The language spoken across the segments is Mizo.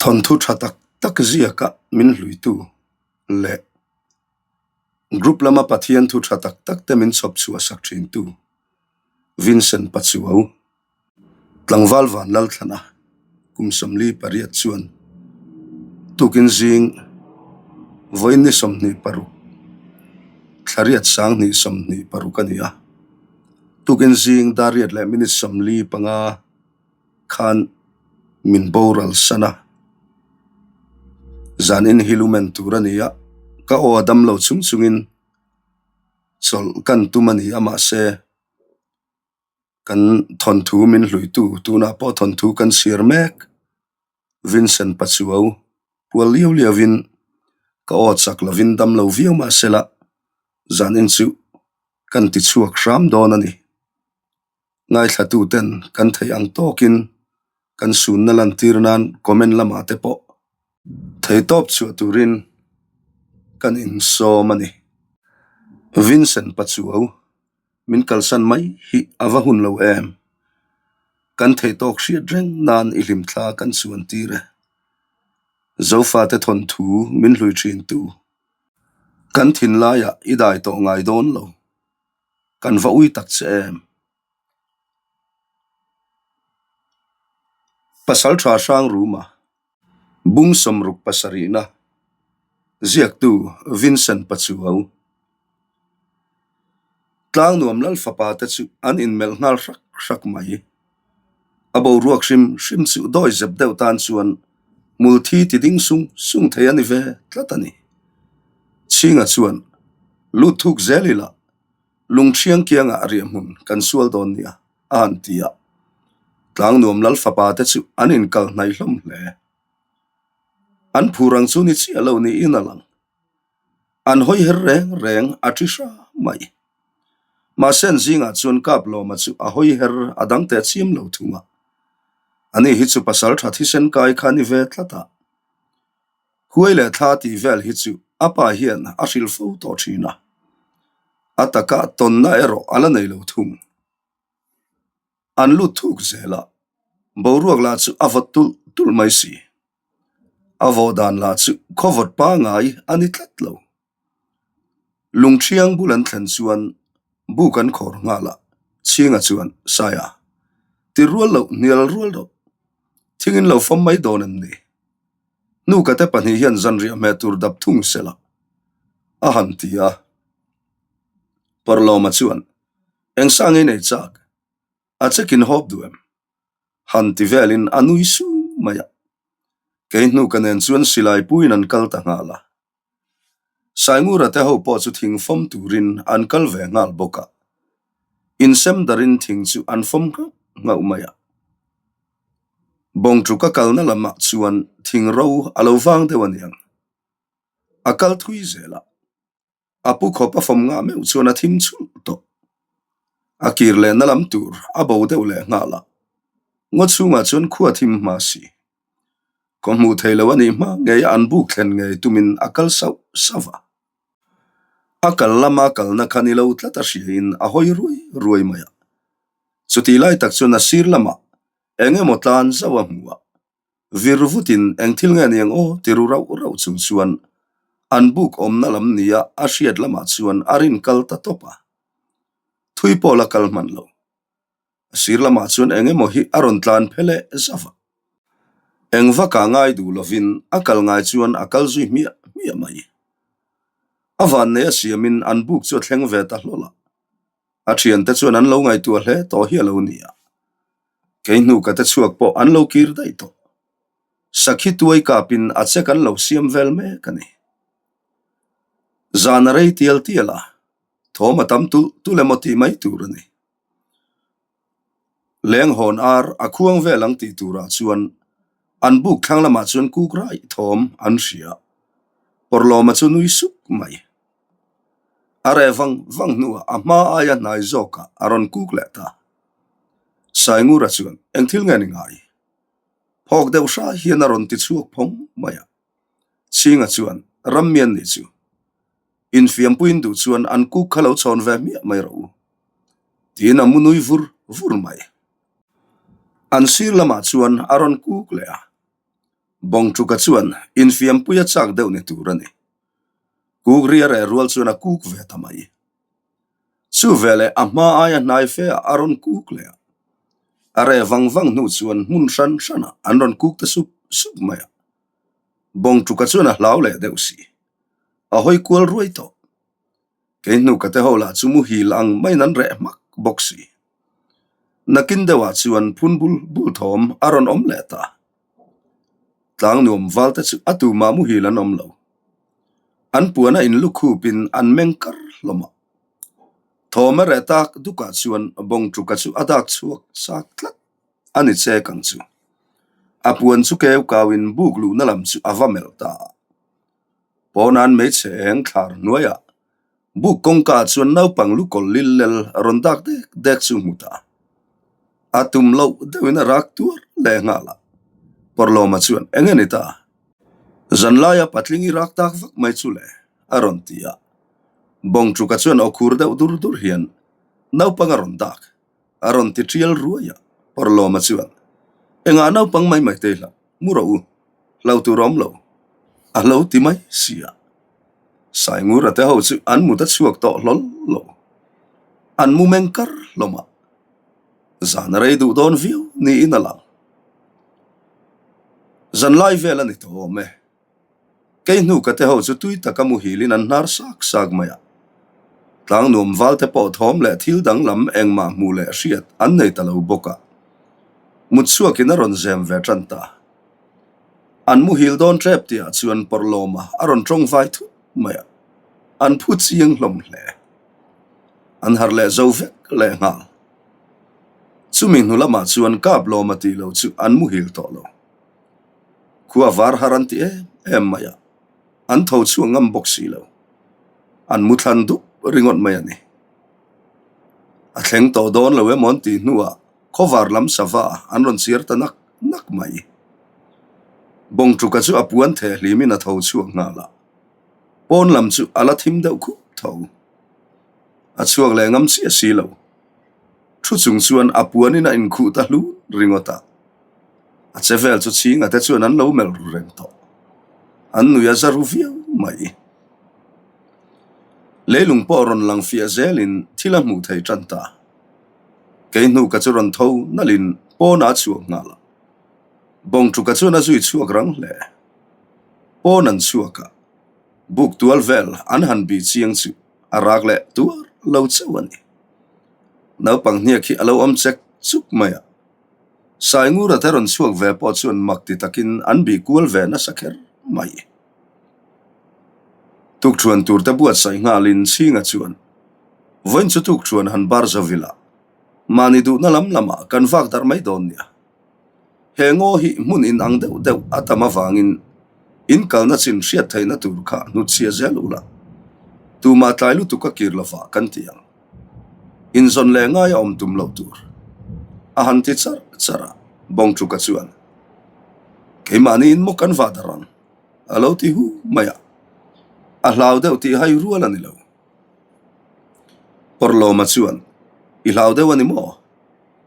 Thawnthu tha tak tak ziaka min hluitu leh group lama Pathian thu tha tak tak te min chhawp chhuah sak thintu Vincent Pachuau tlangval van Lalthlana kum 48 chuan tukin zing vawiin ni 26 thla riat sang hnih 26 a ni a, tukin zing dar riat leh minute 45. khan min boral san a, zanin hi lumen tur a ni a, ka aw a dam lo chung chungin chawlh kan tum a ni a mahse kan thawnthu min hluitu tunah pawh thawnthu kan chhiar mek Vincent Pachuau pual liau liauin ka aw chak lovin dam lo viau mahse la zanin chu kan ti chhuak hram dawn a ni. Ngaithlatuten kan theih ang tawkin kan sunna lantir nan comment lamah te pawh theitawp chhuah turin kan insawm a ni. Vincent Pachuau min kalsan mai hi a va hun lo em? Kan theihtawk hriat reng nan i hlimthla kan chuan tir e. Zofate thawnthu min hlui thintu kan thinlaiah i dai tawh ngai dawn lo. Kan va ui tak che em? Pasal tha hrang ruma bung sawmruk pasarihna ziaktu Vincent Pachuau Tlangnuam lal fapa te chu an inmelh nghal hrak hrak mai. A boruak hrim hrim chu dawi zep deuh tan chuan hmulthi ti ding sung sung thei a ni ve tlat a ni. Chhinga chuan lut thuk zel ila lungthiang kiangah riahhmun kan sual dawn nia a han ti a. Tlangnuam lal fapa te chu an inkal hnaih hlawm hle. An phur ang chu ni chiah lo niin a lang. An hawi her reng reng a thi hra mai. Mahse an zingah chuan Kaplawma chu a hawi her a dang teh chiam lo thung a. Ani hi chu pasal tha thisen kai kha ni ve tlat a. Huai leh thla tih vel hi chu a pa hian a hrilh fo tawh thin a. A taka tawnna erawh a la nei lo thung. An lut thuk zel a, boruak lah chu a vawt tulh tulh mai si. A vawh dan lah chu khawvawt pangngai a ni tlat lo. Lungthiang bul an thlen chuan buk an khawr nghal a, Chhinga chuan, Saia, ti rual loh hnial rual loh, thingin lo fawm mai dawn em ni? Hnuka te pahnih hian zanriah hmeh tur dap thung se la, a han ti a. Parlawma chuan, Engsa ngei nei chak, a chekin hawp duh em? Han ti velin a nui sum mai a. Kei hnuka nen chuan silai puiin an kal ta nghal a. Saingura te ho pawh chu thing fawm turin an kal ve nghal bawk a. Insem darin thing chu an fawm nghauh nghauh mai a. Bawngtuka kalna lamah chuan thing ro a lo vang deuh aniang. A kal thui zel a. A pu khawp a fawm ngah meuh chuan a thim chhulh tawh. A kir lehna lam tur a bo deuh leh nghal a, ngaw chhungah chuan khua thim hma si. Khaw hmuh thei lo a nih hma ngei a an buk thlen ngei tumin a kal sauh sauh a. A kal lama kalna kha ni lo tlat a hriain a hawi ruai ruai mai a. Chutih lai tak chuan a sir lamah eng emaw tlan zauh a hmu a. Vir vutin eng thil nge niang aw ti ru rauh rauh chung chuan an buk awmna lam nia a hriat lamah chuan a rin kal ta tawp a. Thui pawh la kal hman lo. A sir lamah chuan eng emaw hi a rawn tlan phe leh zauh a. Eng vaka ngai duh lovin a kal ngai chuan a kal zui hmiah hmiah mai. A vannei a siamin an buk chu a thleng ve ta hlawl a. A thiante chuan an lo ngaihtuah hle tawh hi a lo ni a, kei hnuka te chhuak pawh an lo kir daih tawh. Sakhi tuai kapin a che kan lo siam vel mek a ni. Zan a rei tial tial a, thawm a tam tulh tulh emaw tih mai tur a ni. Leng hawn ar a khuang vel ang tih turah chuan an buk thlang lamah chuan kuk raih thawm an hria. Pawrhlawma chu nui suk mai. A reh vang vang hnuah a hma aia hnai zawkah a rawn kuk leh ta. Saingura chuan eng thil nge ni ngai? Phawk deuh hra hian a rawn ti chhuak phawng mai a. Chhinga chuan Rammian nih chu infiampuiin duh chuan an kuk kha lo chhawn ve hmiah mai rawh u tiin a mu nui vur vur mai. An sir lamah chuan a rawn kuk leh a. Bawngtuka chuan infiampui a chak deuh ni tur a ni. Kuk ri a reh rual chuan a kuk ve ta mai. Chu veleh a hma aia hnai fe ah a rawn kuk leh a. A reh vang vang hnu chuan hmun hran hran ah an rawn kuk ta sup sup mai a. Bawngtuka chuan a hlau leh deuh si. A hawi kual ruai tawh. Kei hnuka te ho lah chu muhil ang maiin an reh hmak bawk si. Nakin deuhah chuan phun bul bul thawm a rawn awm leh ta. Tlang nuam val te chu a tumah muhil an awm lo. An puan a inlukhupin an meng kar hlawm a. Thawm a reh tak dukah chuan Bawngtuka chu a dak chhuak chak tlat a ni chek ang chu. A puan chu keu kauin buk luhna lam chu a va melh ta a. Pawnan hmeichhe eng thlar hnuaiah buk kawngka chuan naupang lukawlh lil lel rawn dak dek dek chu hmu ta. A tum loh deuhin a rak tuar leh nghal a. Pawrlawma chuan eng nge ni ta? Zanlaia patling i rak tak vak mai chu le a rawn ti a. Bawngtuka chuan aw khur deuh dur dur hian naupang a rawn dak a rawn ti tial ruai a. Pawrlawma chuan engah naupang mai mai te hlauh mu rawh u, hlo tur awm lo, a hlo ti mai si a. Saingura te ho chu an mut a chhuak tawh hlawl lo. An mu meng kar hlawm a, zan a rei duh dawn viau niin a lang. Zanlai vel a ni tawh awm e. Kei hnuka te ho chu tui taka muhilin an hnar sak sak mai a. Tlang nuam val te pawh thawm leh thil danglam engmah hmuh leh hriat an nei ta lo bawk a. Mut chhuakin a rawn zem ve tan ta. An muhil dawn tep tihah chuan Pawrhlawma a rawn tawng vai thut mai a. An phu chiang hlawm hle. An harh leh zo vek leh nghal. Chumi hnu lamah chuan Kaplawma tih loh chu an muhil tawh lo. Khua var har an ti em em mai a, an tho chhuak ngam bawk si lo. An mu thlan dup ringawt mai a ni. A thleng tawh dawn lo emaw an tih hnuah khawvar lam sava an rawn chiar ta nak nak mai. Bawngtuka chu a puan theh hlimin a tho chhuak nghal a, pawn lam chu a la thim deuh khup tho. A chhuak leh ngam chiah si lo. Thu chung chuan a puanin a inkhuh ta hlun ringawt a. A che vel chu chhinga te chuan an lo melh ru reng tawh. An nui a za ru viau mai. Leilung pawh rawn lang fiah zelin thil a hmuh thei tan ta. Kei hnuka chu rawn tho nalhin pawnah a chhuak nghal a. Bawngtuka chuan a zui chhuak rang hle. Pawn an chhuak a, buk tual vel an han bih chiang chu a rak leh tuar lo chauh a ni. Naupang hniak hi a lo awm chek chuk mai a. Saingura te rawn chhuak ve pawh chuan mak ti takin an bih kual ve nasa kher mai. Tukṭhuan tur te buatsaih nghalin Chhinga chuan, Vawiin chu tukṭhuan han bar zo ila, mahni duhna lam lamah kan vak darh mai dawn nia. He ngaw hi hmun inang deuh deuh a tam avangin in kalna chin hriat theihna tur kha hnutchhia zel ula, tumah tlai lutuk a kir lovah kan ti ang. Inzawn leh ngai a awm tum loh tur a han ti char char a, Bawngtuka chuan, Keimahni in maw kan vah darh ang? a lo ti hu mai a, a hlau deuh tih hai rual a ni lo. Pawrhlawma chuan, I hlau deuh a ni maw?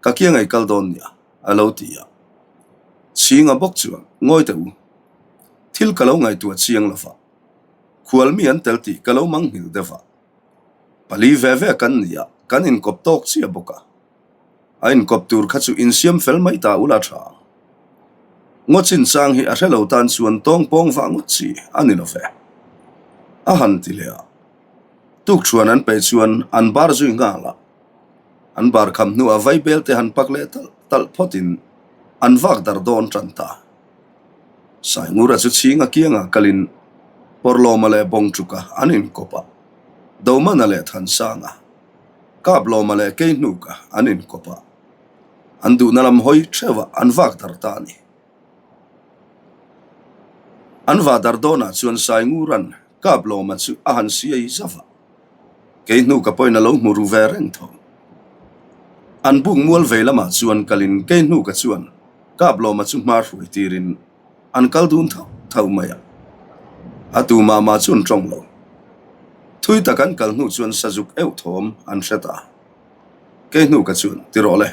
Ka kiang ei kal dawn nia, a lo ti a. Chhinga bawk chuan, Ngawi teh u, thil ka lo ngaihtuah chiang lo va, khual mi an tel tih ka lo manghilh deuh a. Pali ve ve kan ni a, kan inkawp tawk chiah bawk a. A inkawp tur kha chu insiam fel mai ta ula tha ang. Ngaw chinchang hi a hre lo tan chuan tawng pawng vah ngawt chi a ni lo ve. A han ti leh a. Tukṭhuan an peih chuan an bar zui nghal a. An bar kham hnuah vaibel te han pak leh talh talh phawtin an vak dar dawn tan ta. Saingura chu chhinga kiangah kalin Pawrhlawma leh Bawngtuka an inkawp a, Domana leh Thansanga, Kaplawma leh Keihnuka an inkawp a, an duhna lam hawi theuhah an vak dar ta a ni. An vah dar dawnah chuan Saingura'n Kaplawma chu a han siai zauh a, Keihnuka pawhin a lo hmu ru ve reng tho. An buk mual vei lamah chuan kalin Keihnuka chuan Kaplawma chu hma hruai tirin an kal dun thauh thauh mai a, a tu mah mah chu an tawng lo. Thui tak an kal hnu chuan sazuk euh thawm an hre ta. Kei hnu ka chuan, Ti rawh le,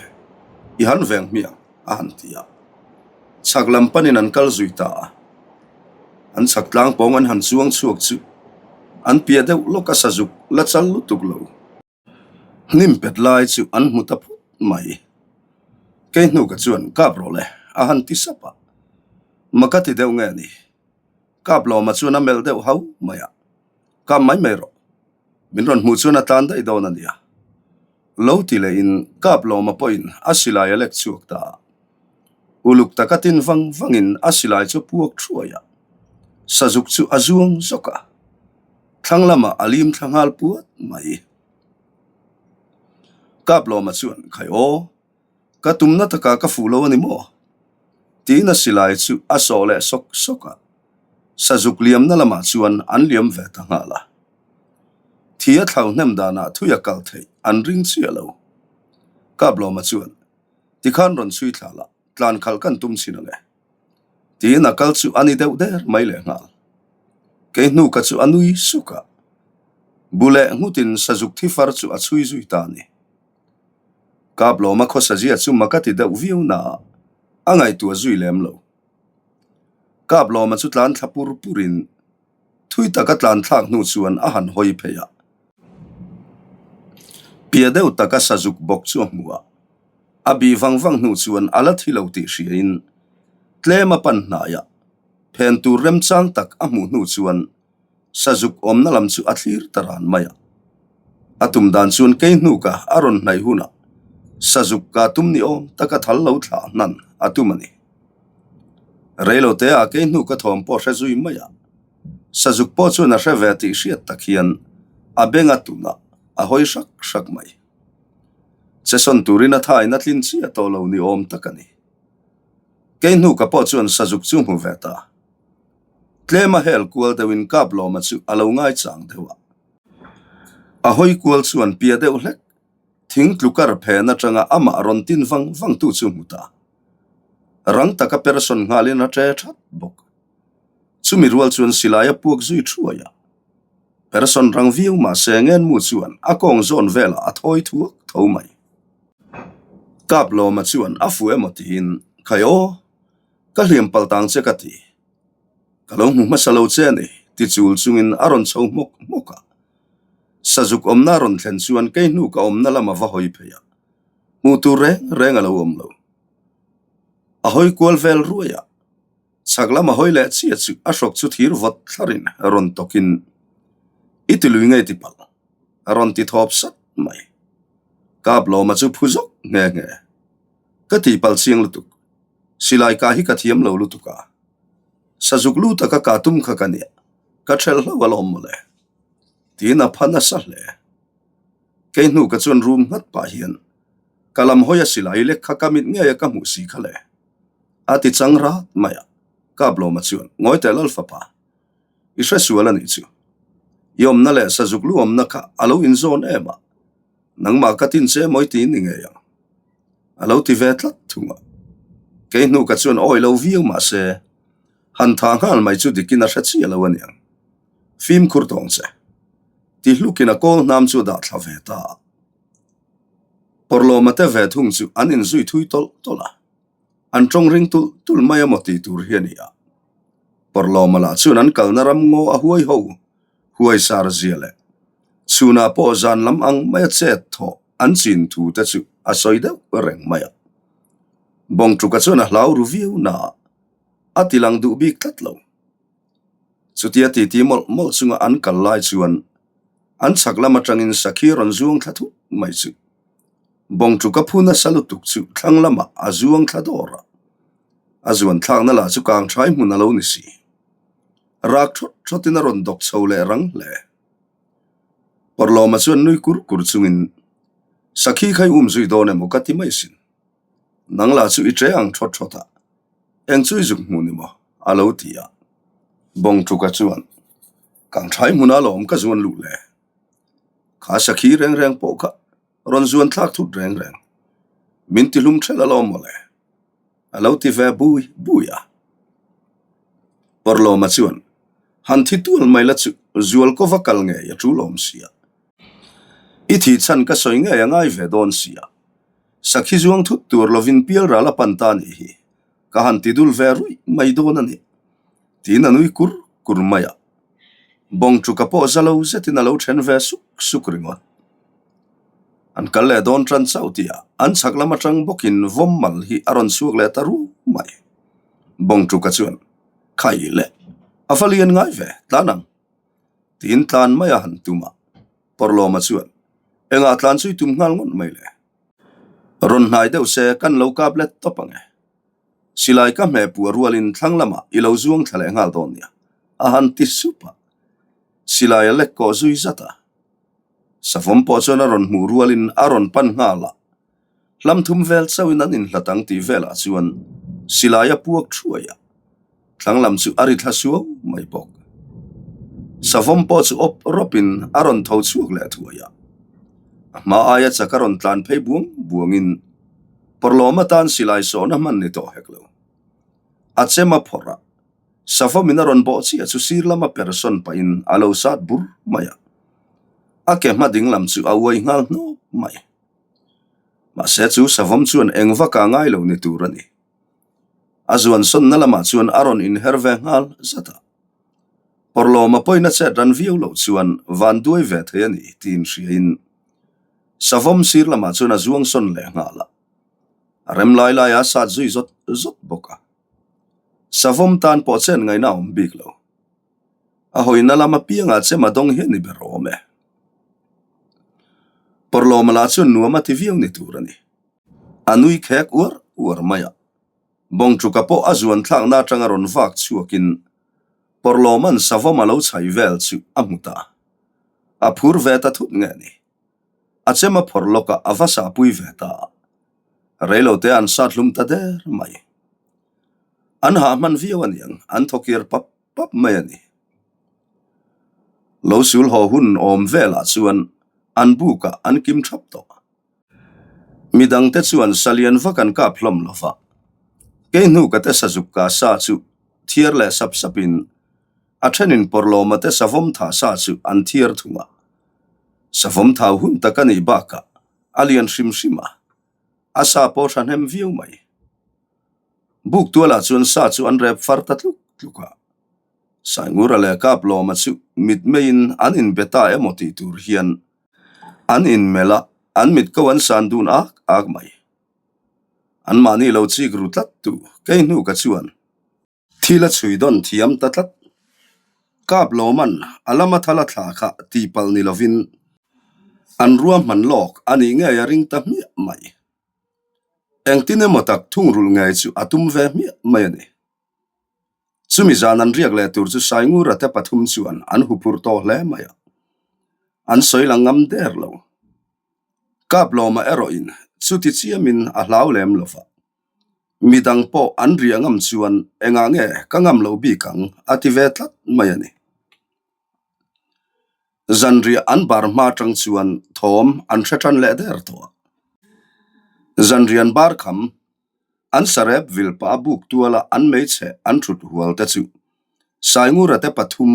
i han veng hmiang, a han ti a. Chhak lam panin an kal zui ta a. An chhak tlang pawng an han chuang chhuak chu an piah deuh lawk a sazuk la chal lutuk lo. Hnim pet lai chu an hmu ta phut mai. Kei hnuka chuan kap rawh le a han ti sap a. Maka ti deuh nge ni? Kap lawma chuan a melh deuh hau mai a. Kap mai mai rawh. Min rawn hmuh chuan a tlan daih dawn a nia. Lo ti lehin Kap Lawma pawhin a silai a lek chhuak ta a. Uluk taka tin vang vangin a silai chu puak thuai a, sazuk chu a zuang zawk a, thlang lamah a lim thla nghal puat mai. Kap Lawma chuan, Khai aw, ka tumna takah ka fuh lo a ni maw? Tiin a silai chu a sawh leh sawk sawk a, sazuk liamna lamah chuan an liam ve ta nghal a. Thi a thlau hnem danah thui a kal theih an ring chiah lo. Kablawma chuan, Tikhan rawn chhui thla la, tlan khalh kan tum chin ang e. Tiin a kal chu a ni deuh der mai leh nghal. Kei hnuka chu a nui suk a, bu leh nghutin sazuk thi far chu a chhui zui ta a ni. Kablawma khawsazia chu mak a ti deuh viau na a, a ngaihtuah zui lem lo. Kablawma chu tlan thla pur purin Thui taka tlan thlak hnu chuan a han hawi phei a. Pia deuh taka sazuk bawk chu a hmu a. A bih vang vang hnu chuan a la thi lo tih hriain tlem a pan hnai a. Phen tur remchang tak a hmuh hnu chuan sazuk awmna lam chu a thlir ta ran mai a. A tum dan chuan kei hnuka a rawn hnaih hunah sazuk ka tum ni awm taka thal lo thlah hnan a tum a ni. Reilote ah kei hnu ka thawm pawh hre zui mai a, Sazuk pawh chuan a hre ve tih hriat tak hian a beng a tun a, a hawi hrak hrak mai. Chesawn turin a thain a tlin chiah tawh lo ni awm tak a ni. Kei hnu ka pawh chuan Sazuk chu hmu ve ta. Tlem a hel kual deuhin Kaplawma chu a lo ngaichang deuh a. A hawi kual chuan pia deuh hlek thing tlukar phen atanga amah rawn tin vang vangtu chu hmu ta. Rang taka person nghalin a ṭe ṭhat bawk. Chumi rual chuan silai a puak zui thuai a. Person rang viau mahse ngenmu chuan a kawng zawn velah a thawi thuak tho mai. Kaplawma chuan a fu emaw tiin, Khai aw, ka hliam pal tang che ka ti. Ka lo hmu hmasa lo che a ni, ti chul chungin a rawn chho hmawk hmawk a. Sazuk awmna a rawn thlen chuan kei hnu ka awmna lam a va hawi phei a. Hmuh tur reng reng a lo awm lo. A hawi kual vel ruai a, chhak lam a hawi leh chiah chu a hrawk chu thir vawt thlarin rawn tawkin I ti lui ngei ti palh a rawn ti thawp sat mai. Kaplawma chu phu zawk nghe nghe. Ka tih palh chiang lutuk. Silai kah hi ka thiam lo lutuk a. Sazuk lu taka kah tum kha ka nia. Ka ṭhelh hlauh alawm mawle. Tiin a pha nasa hle. Kei hnu ka chuan room nghat pah hian ka lam hawi a silai lek kha ka mit ngei a ka hmuh si kha le. A ti chang rat mai a, Kaplawma chuan ngawi teh lal fapa, i hre sual a nih chu. I awmna leh sazuk lu awmna kha a lo inzawn em a, nangmah ka tin che mawi tiin ni ngei ang. A lo ti ve tlat thung a. Kei hnu ka chuan awi lo viau mahse han tha nghal mai chu dikin a hre chiah lo a niang. Fimkhur tawng che. Ti hlukin a kawl hnam chu a dah thla ve ta a. Pawrhlawma te ve thung chu an inzui thui tawlh tawlh a, an tawng ring tulh tulh mai emaw tih tur hi a ni a. Pawrhlawma lah chuan an kalna ram ngaw a huai ho huai sar zia leh chhunah pawh zan lam ang maia chet thawh an chin thu te chu a sawi deuh reng mai a. Bawngtuka chuan a hlau ru viau na a, a ti lang duh bik tlat lo. Chutia titi mawlh mawlh chunga an kal lai chuan an chhak lam atangin sakhi rawn zuang thla thut mai chu Bawngtuka phu nasa lutuk chu thlang lamah a zuang thla dawr a, a zuan thlakna lah chu kang thai hmun a lo ni si. Rak thawt thawtin a rawn dawk chho leh rang hle. Pawrhlawma chuan nui kur kur chungin sakhi kha i um zui dawn emaw ka ti mai sin. Nang lah chu i ṭe ang thawt thawt a, eng chu i zuk hmu ni maw? a lo ti a. Bawngtuka chuan, Kang ṭhai hmun alawm ka zuan luh le. Kha sakhi reng reng pawh kha rawn zuan thlak thut reng reng. Min ti hlum ṭhelh alawm mawle. A lo ti ve bui bui a. Pawrhlawma chuan, Han thi tual mai la chu zual ko va kal ngei a ṭul awm sia. I thih chhan ka sawi ngei a ngai ve dawn sia. Sakhi zuang thut tur lovin pialral a pan ta nih hi. Ka han ti dul ve ruih mai dawn a ni, tiin a nui kur kur mai a. Bawngtuka pawh za lo zetin a lo then ve suk suk ringawt. An kal leh dawn tan chauh tih ah an chhak lam atang bawkin vawm mal hi a rawn chhuak leh ta ruau mai. Bawngtuka chuan, Khai le, a va lian ngai ve, tlan ang, tiin tlan mai a han tum a. Pawrlawma chuan, Engah tlan chu i tum nghal ngawt mai le? Rawn hnai deuh se kan lo kap let tawp ang e. Silai ka hmeh puah rualin thlang lamah i lo zuang thla leh nghal dawn nia, a han ti sup a. Silai a lek kawh zui zat a. Savawm pawh chuan a rawn hmuh rualin a rawn pan nghal a. Hlam thum vel chauhin an inhlat ang tih velah chuan silai a puak thuai a. Thlang lam chu a ri thla suau mai bawk. Savawm pawh chu awp rawpin a rawn tho chhuak leh thuai a. A hma aia chak a rawn tlan phei buang buangin Pawrlawm atan silai sawhna hman ni tawh hek lo. A chem a phawrh a, Savawmin a rawn bawh chiah chu sir lama persawn pahin a lo sat bur mai a. A ke hma ding lam chu a uai nghal hnawp mai. Mahse chu Savawm chuan eng vaka ngai lo ni tur a ni. A zuan sawnna lamah chuan a rawn inher ve nghal zat a. Pawrlawma pawina chet ran viau loh chuan van duai ve thei a ni tiin hriain Savawm sir lamah chuan a zuang sawn leh nghal a. A rem lai laia a sat zui zawt zawt bawk a. Savawm tan pawh chen ngaihna a awm bik lo. A hawina lam apiangah chem a dawng hian i ber awm e. Pawrlawma lah chuan nuam a ti viau ni tur a ni. A nui khek uar uar mai a. Bawngtuka pawh a zuan thlakna atanga rawn vak chhuakin Pawrlawma'n savawm a lo chhai vel chu a hmu ta. A phur ve ta thut nge ni? A chem a phawrh lawk a, a va sahpui ve ta a. Reilote an sat hlum ta der mai. An hah hman viau aniang, an thawkir pap pap mai a ni. Lo sul haw hun awm velah chuan an bukah an kim thap tawh. Midangte chuan salian vak an kap hlawm lo va, kei hnuka te sazuk ka sa chu thiar leh sap sapin a thenin pawrlawma te savawm tha sa chu an thiar thung a. Savawm thau hun tak a nih bakah a lian hrim hrim a, a sa pawh thahnem viau mai. Buk tualah chuan sa chu an rep far ta tluk tluk a, Saingura leh Kaplawma chu mitmeiin an inbe ta emaw tih tur hian An inmelh a, an mit ko an san dun ak ak mai. Anmahni lo chik ru tlat tu kei hnu ka chuan thil a chhui dawn thiam ta tlat. Kap Lawman a lama thal a thla kha tihpalh ni lovin an ruahman lawk a nih ngei a ring ta hmiah mai. Engtin emaw tak thungrulh ngei chu a tum ve hmiah mai a ni. Chumi zan an riak leh tur chu Saingura te pathum chuan an huphurh tawh hle mai a, an sawi lang ngam der lo. Kaplawma erawhin chuti chiamin a hlau lem lo va, midang pawh an riah ngam chuan engah nge ka ngam lo bik ang a ti ve tlat mai a ni. Zanriah an bar hma atang chuan thawm an hre tan leh der tawh a, zanrian bar kham An sarep vil pah a buk tuala an hmeichhe an thut hual te chu Saingura te pathum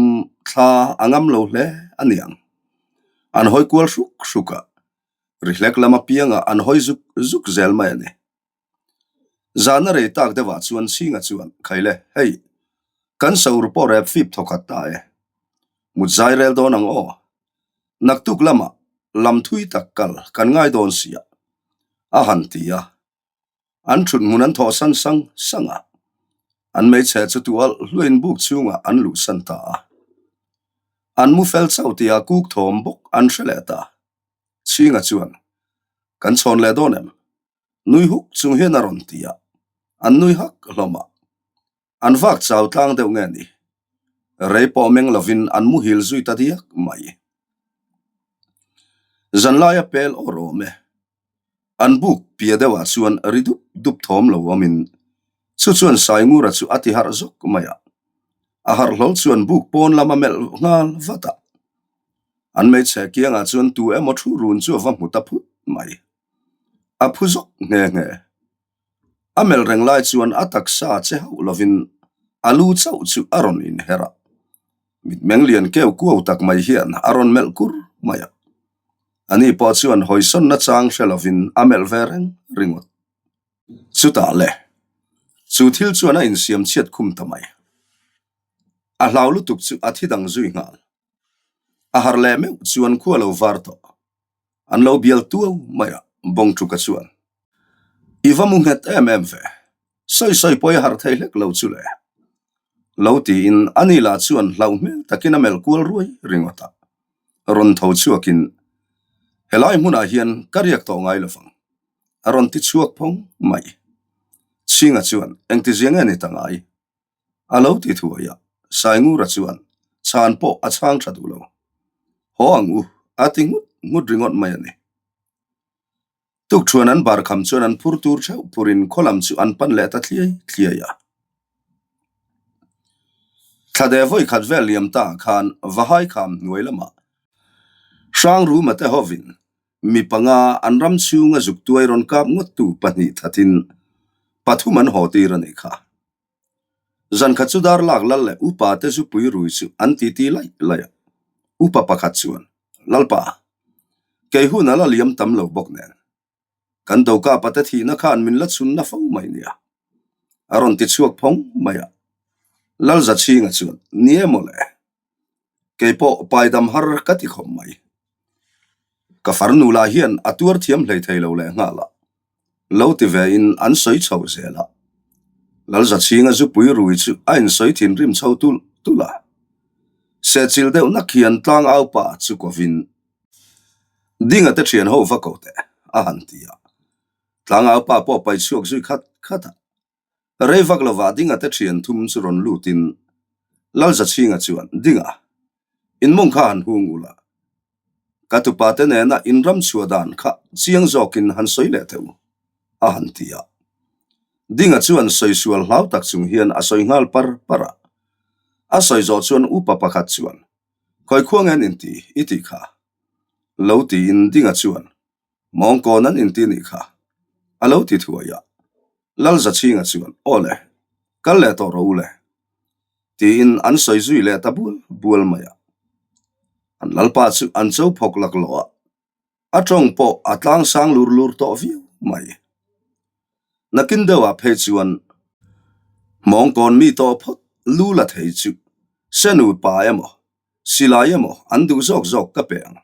thla a ngam lo hle a niang. An hawi kual hruk hruk a, rihlek lam apiangah an hawi zuk zuk zel mai a ni. Zana rei tak deuhah chuan Chhinga chuan, Khaile, hei, kan saur pawh rep fip thawkhat ta e. Mut zai rel dawn ang aw. Naktuk lamah lam thui tak kal kan ngai dawn sia, a han ti a. An thut hmun an thawh san sang sang a, an hmeichhe chu tual hluain buk chhungah an luhsan ta a. An mu fel chauh tia kuk thawm bawk an hre leh ta. Chhinga chuan, Kan chhawn leh dawn em? Nui huk chung hian a rawn ti a, an nui hak hlawm a. An vak chau tlang deuh nge ni? Rei pawh meng lovin an muhil zui ta diak mai. Zanlaia pel awr awm e. An buk pia deuhah chuan ri dup dup thawm lo awmin chu chuan Saingura chu a ti harh zawk mai a. A harh hlawl chuan buk pawn lam a melh nghal vat a. An hmeichhe kiangah chuan tu emaw thu run chu a va hmu ta phut mai. A phu zawk nghe nghe. A melh reng lai chuan a taksa che hauh lovin a lu chauh chu a rawn inher a. Mitmeng lian keu kuau tak mai hian a rawn melh kur mai a. Ani pawh chuan hawisawnna chang hre lovin a melh ve reng ringawt. Chutah le. Chu thil chuan a insiam chhiat khum ta mai. A hlau lutuk chu a thi dang zui nghal. A harh leh meuh chuan khua lo var tawh. An lo bial tuau mai a, Bawngtuka chuan, I va mu nghet em em ve, sawi sawi pawh i harh thei hlek lo chu le. Lo tiin ani lah chuan hlauh hmel takin a melh kual ruai ringawt a. Rawn tho chhuakin, Helai hmunah hian ka riak tawh ngai lovang, a rawn ti chhuak phawng mai. Chhinga chuan, Engtizia nge ni ta ngai? A lo ti thuai a, Saingura chuan chhan pawh a chhang tha duh lo. Haw ang u, a ti nghut nghut ringawt mai a ni. Tukṭhuan an bar kham chuan an phur tur theuh phurin khaw lam chu an pan leh ta thliai thliai a. Thlade vawi khat vel liam ta ah khan Vahai kham hnuai lamah Hrangruma te hovin Mi panga an ram chhunga zuk tuai rawn kap ngawttu pahnih thatin pathum an haw tir a nih kha. Zan khat chu dar lak lal leh upa te zupui rui chu an titi laih laih a. Upa pakhat chuan, Lalpa, kei hun a la liam tam lo bawk nen. Kan Dokapa te thihna khan min la chhunna fo mai nia. A rawn ti chhuak phawng mai a. Lalzachhinga chuan, Ni e mawle. Kei pawh paidam har ka ti khawp mai. Ka farnu lah hian a tuar thiam hlei thei lo leh nghal a, lo ti ve in an sawi chho zel a. Lalzachhinga zupui rui chu a insawi thinrim chho tulh tulh a. Sehchilh deuh nak hian tlangau pa chu kovin, Dinga te thian ho va ko teh, a han ti a. Tlangau pa pawh pai chhuak zui khat khat a. Rei vak lovah Dinga te thian thum chu rawn lutin Lalzachhinga chuan, Dinga, in mawng kha han hung ula, ka tupa te nena in ram chhuah dan kha chiang zawkin han sawi leh teh u, a han ti a. Dinga chuan sawi sual hlau tak chung hian a sawi nghal par par a. A sawi zawh chuan upa pakhat chuan, Khawi khuang en inti i tih kha? Lo tiin Dinga chuan, Mawngkawn an inti nih kha, a lo ti thuai a. Lalzachhinga chuan, Aw le, kal leh tawh rawh u le, tiin an sawi zui leh ta bual bual mai a. An lalpa chu an cho phawk laklawh a, a tawng pawh a tlang sang lur lur tawh viau mai. Nakin deuhah phei chuan Mawngkawn mi tawh phawt lu la thei chu Senu pa emaw, Silai emaw an duh zawk zawk ka pe ang.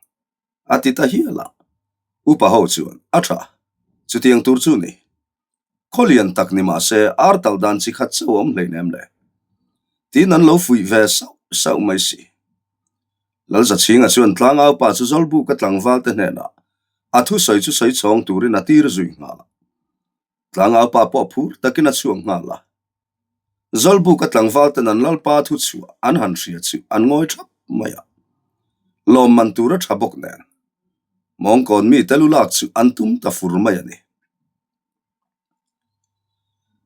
A ti ta hial a. Upa ho chuan, A tha. Chutiang tur chu ni. Khaw lian tak ni mah se ar talh dan chi khat chauh a awm hleinem le. Tiin an lo fuih ve sauh sauh mai si. Lalzachhinga chuan tlangau pa chu Zawlbuka tlangval te hnenah a thusawi chu sawi chhawng turin a tir zui nghal a. Tlangau pa pawh phur takin a chhuak nghal a. Zawlbuka tlangval ten an lalpa thu chhuah an han hria chu an ngawi thap mai a. Lawmman tur a tha bawk nen. Mawngkawn mi te lu lak chu an tum ta fur mai a ni.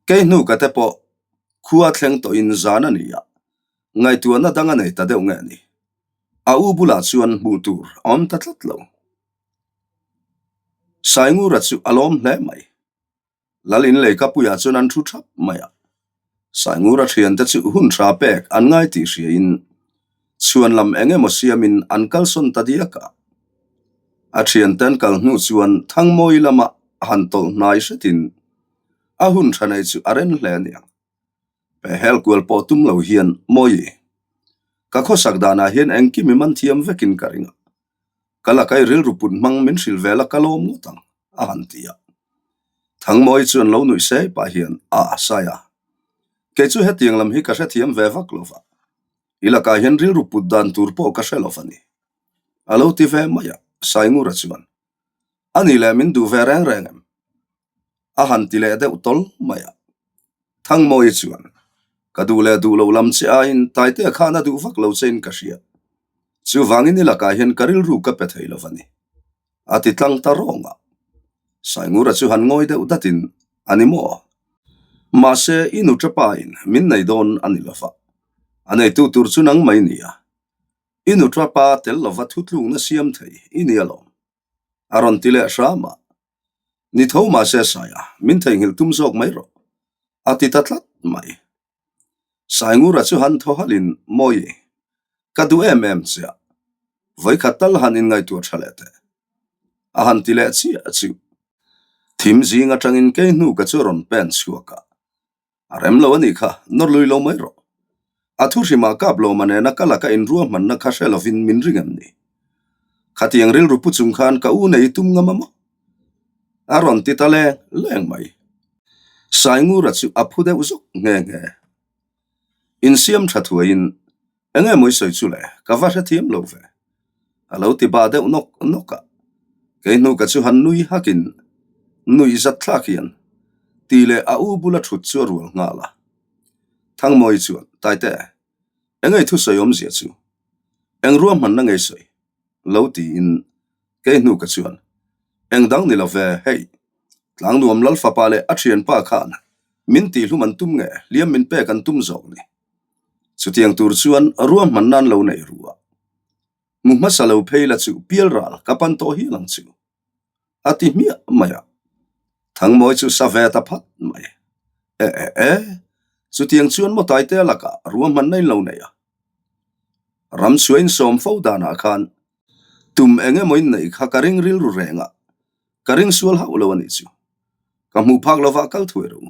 Kei hnuka te pawh khua thleng tawhin zan a ni a, ngaihtuahna dang a nei ta deuh nge a ni. A u bulah chuan hmuh tur a awm ta tlat lo. Saingura chu a lawm hle mai. Lal in leikapuiah chuan an thu thap mai a. Saingura thiante chu hun tha pek an ngai tih hriain chhuan lam eng emaw siamin an kalsawn ta diak a. A thiante an kal hnu chuan Thangmawi lama han tawlh hnai hretin a hun tha nei chu a ren hle a niang. Pehhel kual pawh tum lo hian Mawi, ka khawsak danah hian engkim i man thiam vekin ka ring a. Ka lakai rilru put hmang min hrilh vel a ka lawm ngawt ang, a han ti a. Thangmawi chuan lo nuih sei pah hian a sai a. Kei chu hetiang lam hi ka hrethiam ve vak lo va. I lakah hian rilru put dan tur pawh ka hre lo va ni. A lo ti ve mai a, Saingura chuan, A ni leh min duh ve reng reng em? A han ti leh deuh tawl mai a. Thangmawi chuan, Ka duh leh duh lo lam che aiin Taitea khan a duh vak lo chein ka hria. Chuvangin i lakah hian ka rilru ka pe thei lo va ni. A ti tlang ta rawng a. Saingura chu han ngawi deuh datin, A ni maw? Mahse, i nu tapa-in min nei dawn a ni lo va. A neitu tur chu nang mai nia. I nu tapa tel lova thutlukna siam thei i ni alawm. A rawn ti leh hram a. Ni tho mahse Saia, min theihnghilh tum zawk mai rawh, a ti ta tlat mai. Saingura chu han thaw halhin, Mawi, ka duh em em che a, vawikhat tal han inngaihtuah tha leh teh. A han ti leh chiah chu. Thim zing atangin kei hnu ka chu rawn pen chhuak a. A rem lo a nih kha, nawr lui lo mai rawh. A thu hrimah Kaplawma nena ka laka inruahmanna kha hre lovin min ring em ni? Khatiang rilru pu chung khan ka u nei tum ngam a maw? A rawn ti ta leng leng mai. Saingura chu a phu deuh zawk nghe nghe. Insiam tha thuaiin Enge maw i sawi chu le, ka va hrethiam lo ve. A lo ti bah deuh nawk nawk a, kei hnu ka chu han nui hakin nuih zat thlak hian ti leh a u bula thut chu a rual nghal a. Thangmawi chuan, Taite, enge i thusawi awmzia chu? Eng ruahmanna nge i sawi? Lo tiin kei hnu ka chuan, Eng dang ni lo ve, hei, Tlangnuam Lalfapa leh a thianpa khan min tihhlum an tum nge hliam min pek an tum zawk ni? Chutiang tur chuan ruahman nan lo nei ru a, hmu hmasa lo phei la chu pial ral ka pan tawh hial ang chu, a ti hmiah mai a. Thangmawi chu sa ve ta phat mai. E e e, chutiang chuan maw Taitea lakah ruahman na in lo nei a? Ramchhuah insawm fo danah khan tum eng emaw in neih kha ka ring rilru reng a, ka ring sual hauh lo a nih chu. Ka hmuh phak lovah kal thuai ru.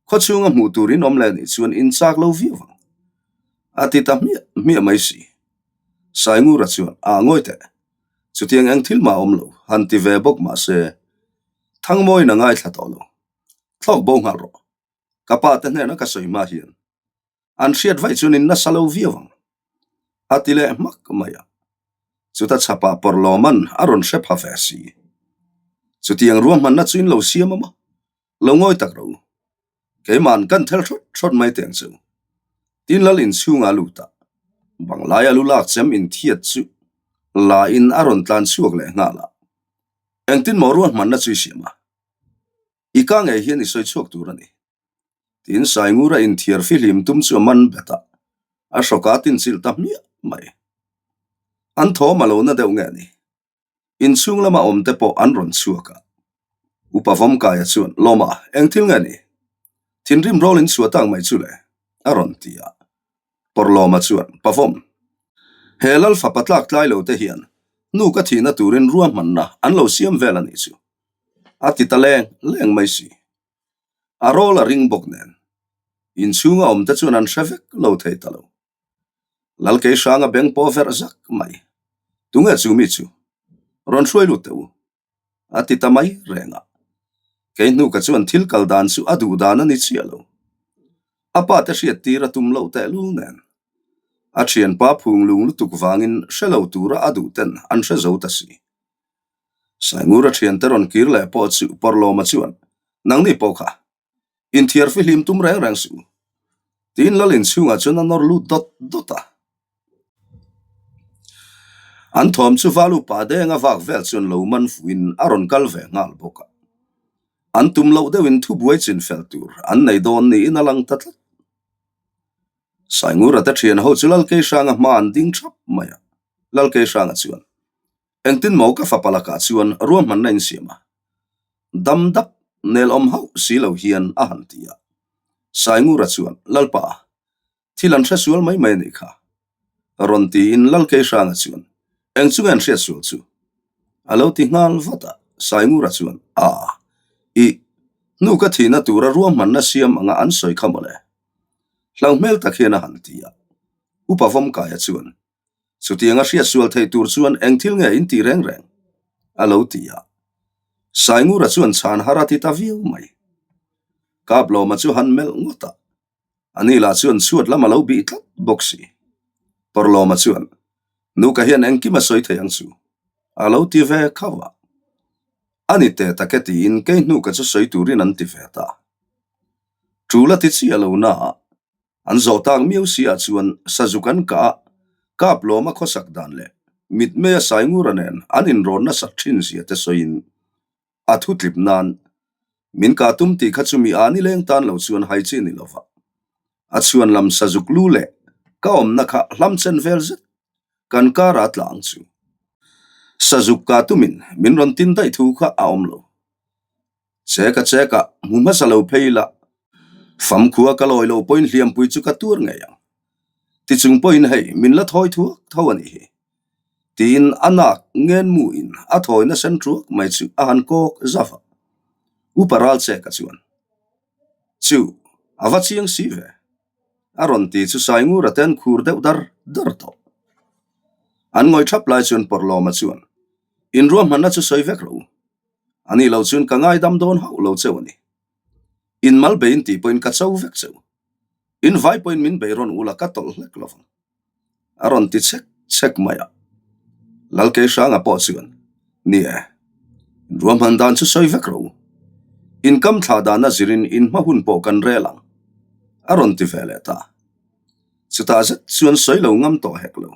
Khawchhunga hmuh tur in awm leh nih chuan in chak lo viau ang. A ti ta hmiah hmiah mai si. Saingura chuan, A ngawi teh. Chutiang eng thil mah awm lo, han ti ve bawk mah se, Thangmawiin a ngaithla tawh lo. Thlawk bo nghal rawh. Ka pa te hnena ka sawi hma hian an hriat vaih chuan in nasa lo viau ang. A ti leh hmak mai a. Chuta chhapah Pawrhlawman a rawn hre pha ve si. Chutiang ruahmanna chu in lo siam a maw? Lo ngawi tak ro. Keima'n kan thel thawt thawt mai teng chu. Tin lal inchhunga lut a, banglaia lu lak chem inthiat chu la in a rawn tlan chhuak leh nghal a. Engtin maw ruahmanna chu i siam a? I ka ngei hian i sawi chhuak tur a ni. Tin Saingura inthiar fihlim tum chu a man bet a, a hrawk a tinchilh ta hmiah mai. An thawm a lo na deuh nge ni? Inchhung lama awm te pawh an rawn chhuak a. Upa Vawmkaia chuan, Lawma, eng thil nge ni? Thinrim rawl in chhuah tak mai chu le, a rawn ti a. Pawrlawma chuan, Pa Vawm, he Lal fapa tlak tlai lo te hian nu ka thihna turin ruahmanna an lo siam vel a nih chu, a ti ta leng leng mai si. A rawl a ring bawk nen, inchhunga awm te chuan an hre vek lo thei ta lo. Lalkei hranga beng pawh verh zak mai. Tunge chu mi chu? Rawn hruai lut teh u. A ti ta mai reng a. Kei hnu ka chuan thil kal dan chu a duh dan a ni chiah lo. A pa te hriat tir a tum loh tehlul nen. A thianpa phung lung lutuk vangin hre lo tura a duh ten an hre zo ta si. Saingura thiante rawn kir leh pawh chu Pawrlawma chuan, Nangni pawh kha Inthiar fihlim tum reng reng suh. Tiin lal inchhungah chuan a nawr lut dawt dawt a. An thawm chu Valu pa denga vak vel chuan lo man fuhin a rawn kal ve nghal bawk a. An tum loh deuhin thubuai chin fel tur an nei dawn niin a lang ta tlat. Saingura te thian ho chu Lalkeihranga hma an ding thap mai a. Lalkeihranga chuan, Engtin maw ka fapa lakah chuan ruahmanna insiam a? Dam dap nel awm hauh si lo hian a han ti a. Saingura chuan, Lalpa, thil an hre sual mai mai a nih kha. Rawn tiin Lalkeihranga chuan, Eng chu nge an hriat sual chu? A lo ti nghal vat a. Saingura chuan, A, ih, hnu ka thihna tura ruahmanna siam anga an sawi kha mawle. Hlau hmel tak hian a han ti a. Upa Vawmkaia chuan, Chutianga hriat sual theih tur chuan eng thil nge in tih reng reng? a lo ti a. Saingura chuan chhan har a ti ta viau mai. Kaplawma chu han melh ngawt a, ani lah chuan chhuat lam a lo bih tlat bawk si. Pawrlawma chuan, Nuka hian engkim a sawi thei ang chu, a lo ti ve khauh a. A ni teh tak e tiin kei hnuka chu sawi turin an ti ve ta. Tul a ti chiah lo na a, An zawh tak miau si ah chuan sazuk an kah a, kap lawma khawsak dan leh mitmeia Saingura nen an inrawn nasat thin zia te sawiin a thu tlip nan min kah tum tih kha chu mi a ni leng tan lo chuan hai chi ni lova a chhuan lam sazuk lu leh ka awmna kha hlam chen vel zet kan kara tla ang chu. Sazuk kah tumin min rawn tin daih thu kha a awm lo. Che ka che ka, hmu hmasa lo phei la. Famkhua ka lawi lo pawhin hliampui chu ka tur ngei ang. Tichung pawhin hei min la thawi thuak tho a nih hi. Tiin a nak ngen mu in a thawi na sen thuak mai chu a han kawk zauh a. Upa ral che ka chuan. Chu! A va chiang si ve. A rawn ti chu Saingura te an khur deuh dar dar tawh. An ngawih thap lai chuan Pawrhlawma chuan, In ruahmanna chu sawi vek rawh u. A nih loh chuan ka ngaidam dawn hauh lo cheu a ni. In mal beiin tih pawhin ka cho vek cheu. In vai pawhin min bei rawn ula ka tawlh hlek lo vang. A rawn ti chek chek mai a. Lalkeihranga pawh chuan, Ni e, ruahman dan chu sawi vek rawh u. In kam thlah dana zirin in hma hun pawh kan rel ang, a rawn ti ve leh ta. Chutah zet chuan sawi lo ngam tawh hek lo.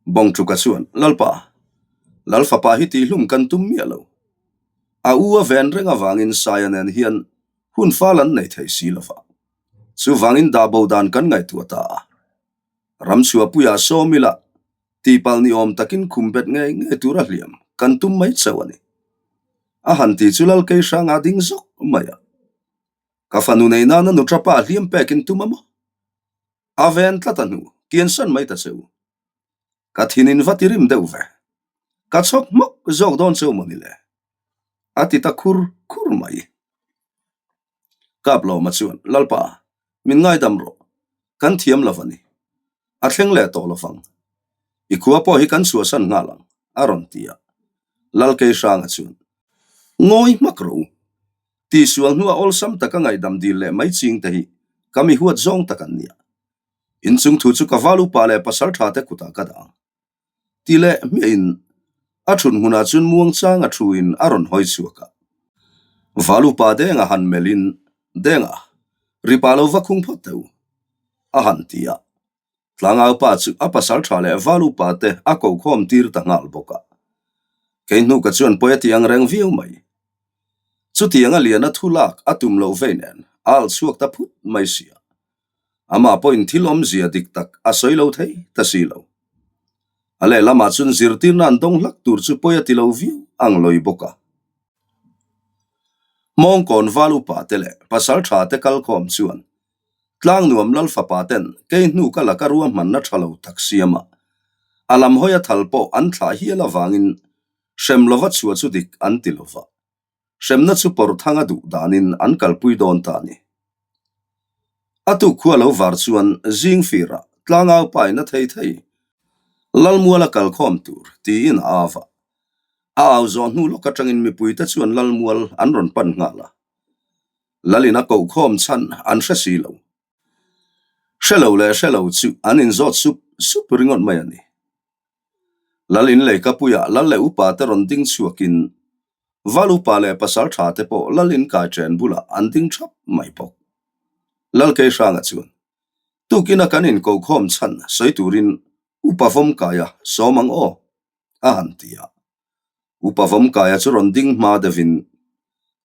Bawngtuka chuan, Lalpa, Lalfapa hi tihlum kan tum miah lo. A u a ven reng avangin Saia nen hian hun fal an nei thei si lo va. Chuvangin dah bo dan kan ngaihtuah ta a. Ramchhuahpuiah sawm ila tihpalh ni awm takin khum bet ngei ngei tura hliam kan tum mai chauh a ni. A han ti chu Lalkei hranga ding zawk mai a. Ka fanu nei nana nu tapa hliam pekin tum a maw? A ven tlat a hnu, kiansan mai ta che u. Ka thinin va ti rim deuh ve. Ka chhawk hmawk zawk dawn cheu maw ni le? A ti ta khur khur mai. Kaplawma chuan, Lalpa, min ngaidam rawh. Kan thiam lo a ni. A thleng leh tawh lovang. I khua pawh hi kan chhuahsan nghal ang, a rawn ti a. Lalkeihranga chuan, Ngawi hmak rawh u. Tihsual hnua awlsam taka ngaihdam dil leh mai ching te hi ka mi huat zawng tak an nia. Inchung thu chu ka val upa leh pasal tha te kutah ka dah ang. Ti leh hmiahin a thut hmunah chuan muangchang a thuin a rawn hawi chhuak a. Val upa Denga han melhin, Denga, ripa lo va khung phawt teh u, a han ti a. Tlangau pa chu a pasal tha leh val upa te a kokhawm tir ta nghal bawk a. Kei hnuka chuan pawi a ti ang reng viau mai. Chutiang a lian a thu lak a tum loh vei nen a alh chhuak ta phut mai sia. Amah pawhin thil awmzia dik tak a sawi lo thei ta si lo. A lehlamah chuan zirtirna an dawng hlak tur chu pawi a ti lo viau ang lawi bawk a. Hmawngkawn val upa te leh pasal tha te kalkhawm chuan Tlangnuam lal fapa ten kei hnu ka laka ruahmanna tha lo tak siam a, a lam hawi a thal pawh an thlah hial avangin hrem lova chhuah chu dik an ti lova. Hremna chu pawr thanga duh danin an kalpui dawn ta a ni. A tuk khua lo var chuan zing firah tlangau pain a thei thei. Lalmuala kalkhawm tur tiin a au a. A au zawh hnu lawk atangin mipuite chuan Lalmual an rawn pan nghal a. Lalin a kohkhawm chhan an hre si lo. Hre lo leh hre lo chu an inzawt sup sup ringawt mai a ni. Lal in leikapuiah lal leh upa te rawn ding chhuakin Val upa leh pasal tha te pawh lal in kai chen bulah an ding thap mai bawk. Lal Keihranga chuan, Tukina kan inkohkhawm chhan sawi turin upa Vawmkaia sawm ang aw, a han ti a. Upa Vawmkaia chu rawn ding hma deuhin,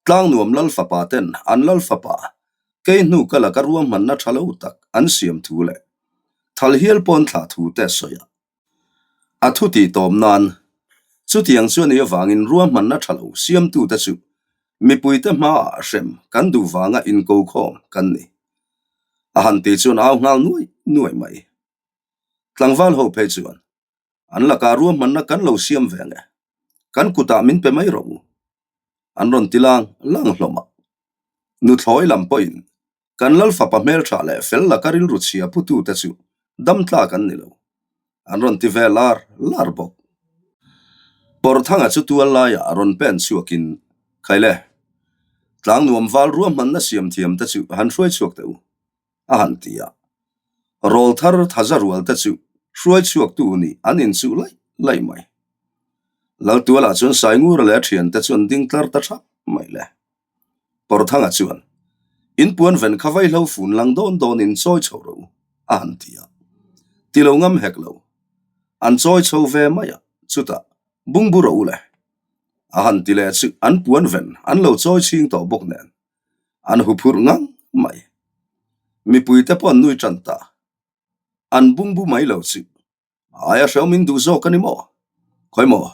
Tlangnuam lal fapa ten an lal fapa kei hnu ka laka ruahmanna tha lo tak an siam thu leh thal hial pawn thlah thu te sawi a. A thu tih tawp nan, chutiang chu a nih avangin ruahmanna tha lo siamtute chu mipuite hmaah hrem kan duh vanga inkokhawm kan ni. A han ti chuan au nghal nuai nuai mai. Tlangval ho phei chuan an lakah ruahmanna kan lo siam ve nge, kan kutah min pe mai rawh u. An rawn ti lang lang hlawm a. Nuthlawi lam pawhin Kan lal fapa hmeltha leh fel laka rilru chhia putute chu dam tlak an ni lo. An rawn ti ve lar lar bawk. Pawrthanga chu tual laiah a rawn pen chhuakin, Khaile, tlangnuam val ruahmanna siam thiam te chu han hruai chhuak teh u, a han ti a. Rawl thar thaza rual te chu hruai chhuaktu nih an inchuh laih laih mai. Laltualah chuan Saingura leh a thiante chu an ding tlar ta thap mai le. Pawrthanga chuan, In puan ven kha vaihlo fun lang dawn dawnin chawi chho rawh u, a han ti a. Ti lo ngam hek lo. An chawi chho ve mai a, chutah, Bungbu rawh u le. A han ti leh chu an puan ven an lo chawi chhing tawh bawk nen, an huphurh ngang mai. Mipuite pawh an nui tan ta. An bungbu mai lo chu Aia hreu min duh zawk a ni maw? Khawi maw?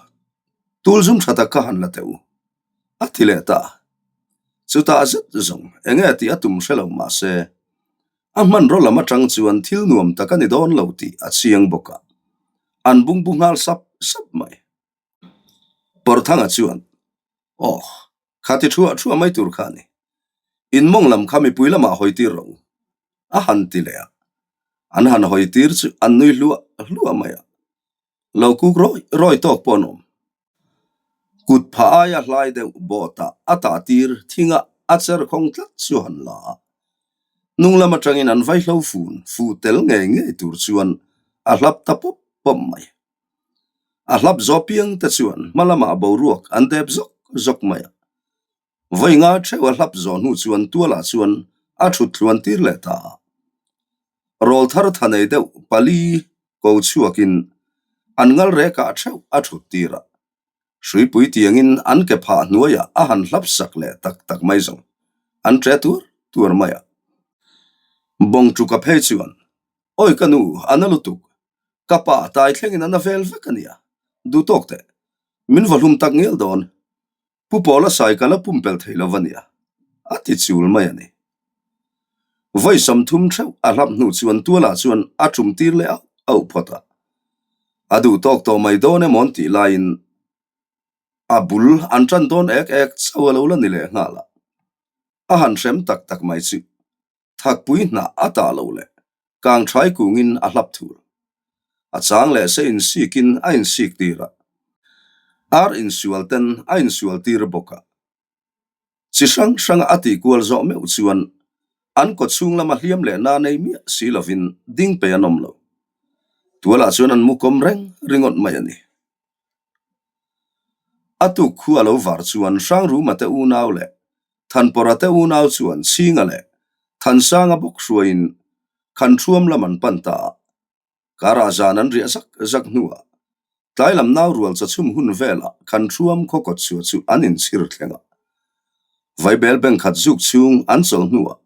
Tul zum tha tak kha han la teh u. A ti leh ta. Chutah zet zawng eng nge tih a tum hre lo mah se, a hmanraw lam atang chuan thil nuam tak a ni dawn lo tih a chiang bawk a, an bungbu nghal sap sap mai. Pawrthanga chuan, Aw, kha ti thuah thuah mai tur kha a ni. In mawng lam kha mipui lamah hawi tir rawh u, a han ti leh a. An han hawi tir chu an nui hluah hluah mai a. Lo kuk rawi rawi tawk pawh an awm. Kut phah aia hlai deuh bawtah a tah tir thinga a cher khawng tlat chu han la a. Hnung lam atangin an vaihlo fun fuh tel ngei ngei tur chuan a hlap ta pawp pawp mai. A hlap zawh piang te chuan hma lamah boruak an dep zawk zawk mai a. Vawi nga theuh a hlap zawh hnu chuan tualah chuan a thut tluan tir leh ta a. Rawl thar tha nei deuh pali ko chhuakin an ngal rekah theuh a thut tir a. Hruipui tiangin an ke phah hnuaiah a han hlap sak leh tak tak mai zawng an ṭe tuar tuar mai a. Bawngṭuka phei chuan, Awi ka nu, a na lutuk, ka pa tai thlengin a na vel vek a nia, duhtawk teh, min va hlum tak ngial dawn, Pu Pawla sai ka la pumpelh thei lo va nia, a ti chul mai a ni. Vawi 30 theuh a hlap hnu chuan tualah chuan a tum tir leh auh auh phawt a. A duh tawk tawh mai dawn emaw an tih laiin a bul an tan dawn ek ek chauh a lo la ni leh nghal a. A han hrem tak tak mai chu Thakpui hnah a tah lo leh kang thai kungin a hlap thur. A chang leh se insikin a insik tir a, ar insual ten a insual tir bawk a. Chi hrang hranga a tih kual zawh meuh chuan an kaw chhung lama hliam leh na nei miah si lovin ding pei an awm lo. Tualah chuan an mu kawm reng ringawt mai a ni. A tuk khu a lo var chuan Hrangruma te unau leh Thanpawra te unau chuan Chhinga leh Thansanga bawk hruaiin Khanṭhuam lam an pan ta a. Karah zan an riah zak zak hnuah tlai lam nau rual chachhum hun velah Khanṭhuam khaw kawt chhuah chu an inchhir thleng a. Vaibel bank khat zuk chhung an chawlh hnuah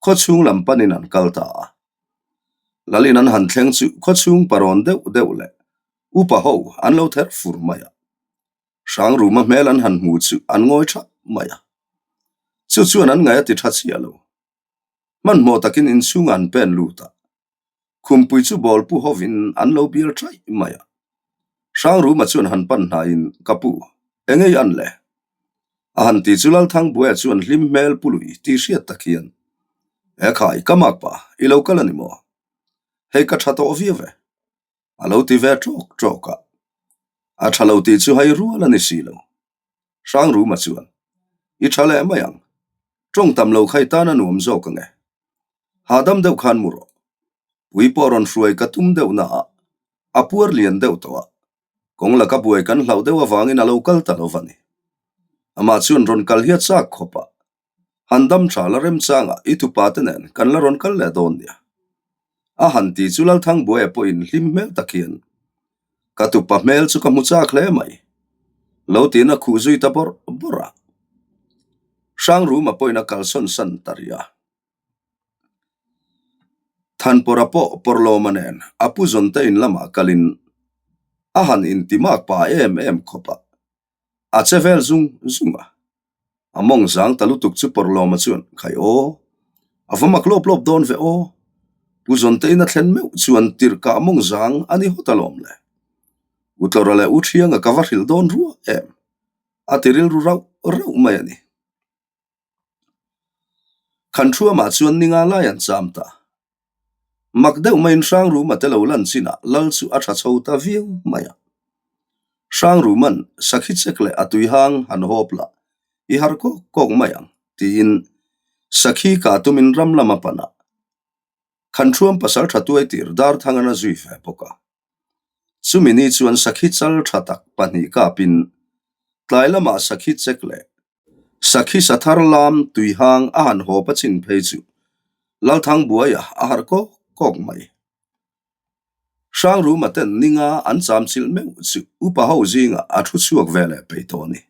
khaw chhung lam panin an kal ta a. Lalin an han thleng chu khaw chhung parawn deuh deuh leh Upa ho an lo ther fur mai a, Hrangruma hmel an han hmu chu an ngawi tha mai a. Chu chuan an ngaih a ti tha chiah lo. Hmanhmawh takin inchhungah an pen lut a, khumpui chu ball pu hovin an lo bial thaih mai a. Hrangruma chuan han pan hnaiin, Ka pu, eng ei an le? A han ti chu Lalthangbuaia chuan hlim hmel pu lui tih hriat tak hian, Ekhai, ka makpa, i lo kal a ni maw? Hei ka tha tawh viau e. A lo ti ve ṭawk ṭawk a, a ṭha lo tih chu hai rual a ni si lo. Hrangruma chuan, I ṭha leh mai ang, ṭawng tam lo kha i tan a nuam zawk ang e. Hahdam deuh khan mu rawh. Pui pawh rawn hruai ka tum deuh na a, a puar lian deuh tawh a, kawng laka buai kan hlauh deuh avangin a lo kal ta lo va ni. Amah chuan rawn kal hi a chak khawp a, Han dam tha la remchangah i tupa te nen kan la rawn kal leh dawn nia. A han ti chu Lalthangbuaia pawhin hlim hmel tak hian, Ka tupa hmel chu ka hmu chak hle mai. Lo tiin a khuh zui ta bawrh bawrh a. Hrangruma pawhin a kalsawn san ta rih a. Thanpawrha pawh Pawrhlawma nen a pu zawn te in lamah kalin a han intimak pah em em khawp a. A che vel zung zung a, a mawng zang ta lutuk chu Pawrhlawma chuan, Khai aw, a va mak lawp lawp dawn ve aw, Pu Zawntein a thlen meuh chuan tirhkah mawng zang a ni hawt alawm le. U Tlawra leh U Thianga ka va hrilh dawn rua em? A ti rilru rauh rauh mai a ni. Khanṭhuamah chuan ninga lai an cham ta. Mak deuh maiin Hrangruma te lo lan chinah lal chu a tha chho ta viau mai a. Hrangruma'n sakhi chek leh a tuihang han hawp lah i har kawk kawk mai ang tiin sakhi kah tumin ram lam a pan a. Khanṭhuam pasal tha tuai tir Darthangan a zui ve bawk a. Chumi ni chuan sakhi chal tha tak pahnih kapin tlai lamah sakhi chek leh Sakhi sathar lam tuihang a han hawp a chin phei chu Lalthangbuaia a harh kawk kawk mai. Hrangruma ten ninga an cham chilh meuh chu upa ho zingah a thu chhuak ve leh peih tawh a ni.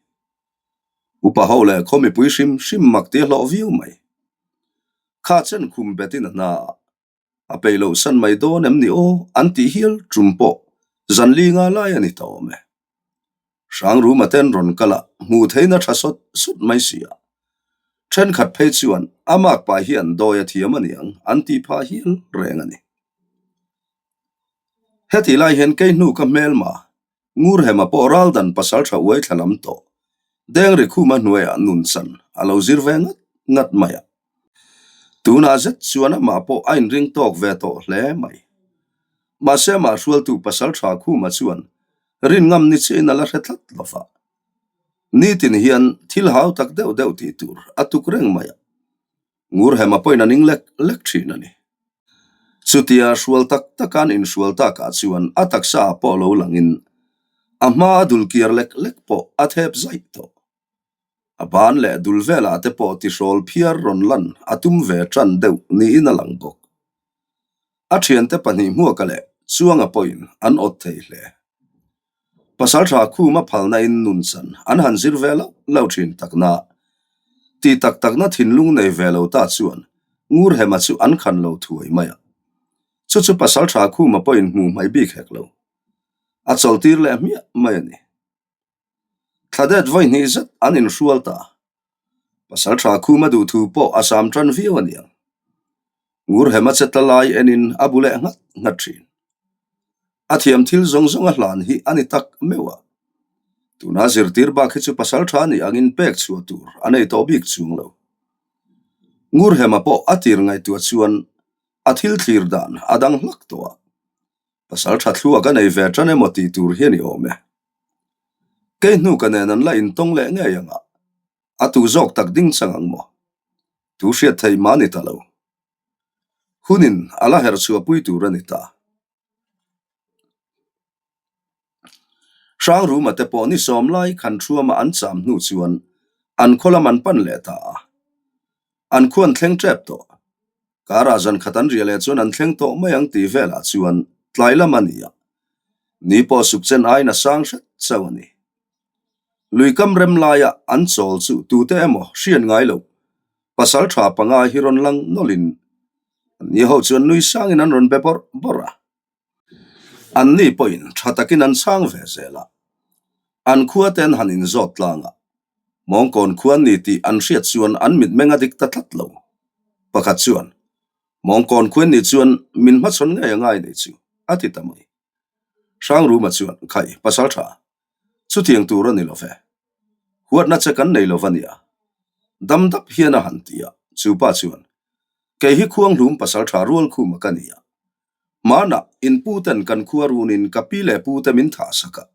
Upa ho leh khaw mipui hrim hrim mak ti a hlawh viau mai. Kha chen khum betin a hna a. A peih loh san mai dawn em ni aw an tih hial tum pawh zan li nga lai a ni ta awm e. Hrangruma ten rawn kal a hmuh theihna tha sawt sawt mai si a. Thenkhat phei chuan a makpa hian dawi a thiam a niang an tih phah hial reng a ni. Hetih lai hian kei hnu ka hmelma Ngurhema pawh raldan pasal tha uai thla lam tawh Dengri khuma hnuaiah nun chan a lo zir ve ngat ngat mai a. Tunah zet chuan amah pawh a inring tawk ve tawh hle mai. Mahse amah hrualtu pasaltha Khuma chuan rin ngam ni chiahin a la hre tlat lo va. Nitin hian thil hau tak deuh deuh tih tur a tuk reng mai a. Ngurhema pawhin a ning lek lek thin a ni. Chutia hrual tak taka an inhrual takah chuan a taksa ah pawh lo langin a hma a dul kiar lek lek pawh a thep zaih tawh. A ban leh dul velah te pawh tihrawl phiar rawn lan a tum ve tan deuh niin a lang bawk. A thiante pahnih hmuaka leh Chuanga pawhin an awt thei hle. Pasaltha khuma phalna in nun chan an han zir ve loh loh thin takna, tih tak takna thinlung nei ve lo ta chuan Ngurhema chu an khan lo thuai mai a. Chu chu Pasaltha khuma pawhin hmuh hmaih bik hek lo. A chawltir leh hmiah mai a ni. Thladet vawi hnih zet an inhrual ta. Pasaltha khuma duh thu pawh a sam tan viau a niang. Ngurhema che tla lai enin a bu leh nghat nghat thin. A thiam thil zawng zawng a hlan hi a ni tak meuh a. Tuna zirtir bak hi chu pasaltha nih angin pek chhuah tur a nei tawh bik chung lo. Ngurhema pawh a tir ngaihtuah chuan a thil thlir dan a dang hlak tawh a. Pasal tha thluak a nei ve tan emaw tih tur hi a ni awm e. Kei hnu ka nen an la intawng leh ngei ang a, a tu zawk tak ding chang ang maw? Tu hriat theih mah a ni ta lo. Hunin a la herh chhuahpui tur a ni ta. Hrangruma te pawh ni sawm lai khan thuama an cham hnu chuan an khaw lam an pan leh ta a. An khuan thleng tep tawh. Karah zan khat an riah leh chuan an thleng tawh mai ang tih velah chuan tlai lam a ni a, ni pawh suk chen aiin a sang hret chauh a ni. Lui kam rem laia an chawl chu tute emaw hriat ngai lo pasal tha panga hi rawn lang nawlhin anni ho chuan nui sangin an rawn be bawrh bawrh a. Anni pawhin tha takin an chhang ve zel a, an khua te an han inzawt tlang a, Mawngkawn khua an ni tih an hriat chuan an mitmeng a dik ta tlat lo. Pakhat chuan, Mawngkawn khua an nih chuan min hmachhawn ngei a ngai nei chu, a ti ta mai. Hrangruma chuan, Khai, pasal tha, chutiang tur a ni lo ve. Huatna che kan nei lo va nia. Dam dap hian a han ti a, chu pa chuan, Kei hi Khuanghlum pasal tha Rualkhuma ka ni a. Hmanah in pu ten kan khua runin ka pi leh pu te min thah sak a,